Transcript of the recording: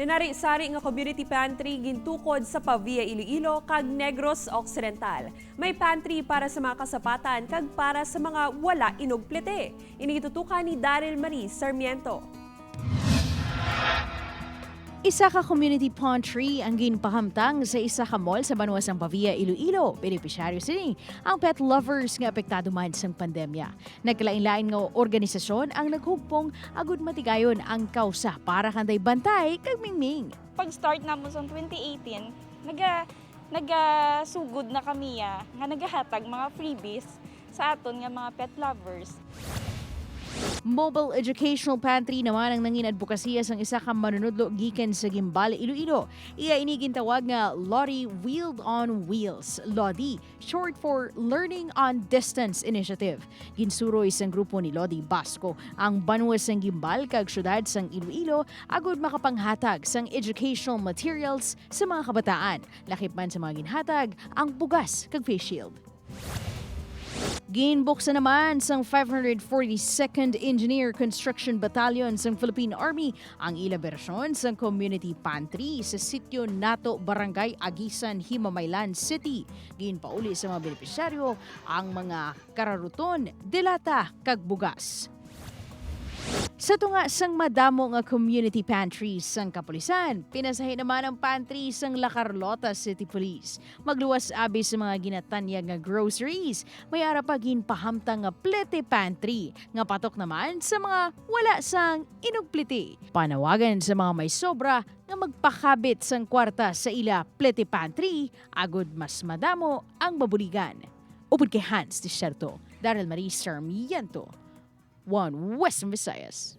Nanari-sari nga community pantry gintukod sa Pavia, Iloilo kag Negros Occidental. May pantry para sa mga kasapatan kag para sa mga wala inog plite. Ini gitutukan ni Daryl Marie Sarmiento. Isa ka community pantry ang ginpahamtang sa isa ka mall sa banwa sang Pavia, Iloilo. Benepisyaryo sini ang pet lovers nga apektado man sang pandemya. Nagkalain-lain nga organisasyon ang naghugpong agud matigayon ang kausa para kanday Bantay kag Mingming. Pag-start namo sa 2018, nagasugod na kami ya, nga nagahatag mga freebies sa aton nga mga pet lovers. Mobile Educational Pantry naman ang nangin adbokasiya sang isa ka manunudlo gikan sa Guimbal, Iloilo. Iya ini gintawag nga Lodi Wheeled on Wheels, LODI, short for Learning on Distance Initiative. Ginsuroy sang grupo ni Lodi Basco ang banwa sang Guimbal kag syudad sang Iloilo agud makapanghatag sang educational materials sa mga kabataan. Lakip man sa mga ginhatag ang bugas kag face shield. Ginbuksan naman sang 542nd Engineer Construction Battalion sang Philippine Army ang ila bersyon sang community pantry sa Sitio Nato, Barangay Aguisan, Himamaylan City. Ginpauli sa mga benepisyaryo ang mga kararuton, delata kag bugas. Sa tunga sang madamo nga community pantries sang kapulisan, pinasahi naman ang pantry sang La Carlota City Police. Magluwas abi sa mga ginatanyag nga groceries, may ara pa ginpahamtang nga plete pantry nga patok naman sa mga wala sang inugplite. Panawagan sa mga may sobra nga magpakabit sang kwarta sa ila plete pantry agud mas madamo ang mabuligan. Upod kay Hans Desierto, Daryl Marie Sarmiento, One Western Visayas.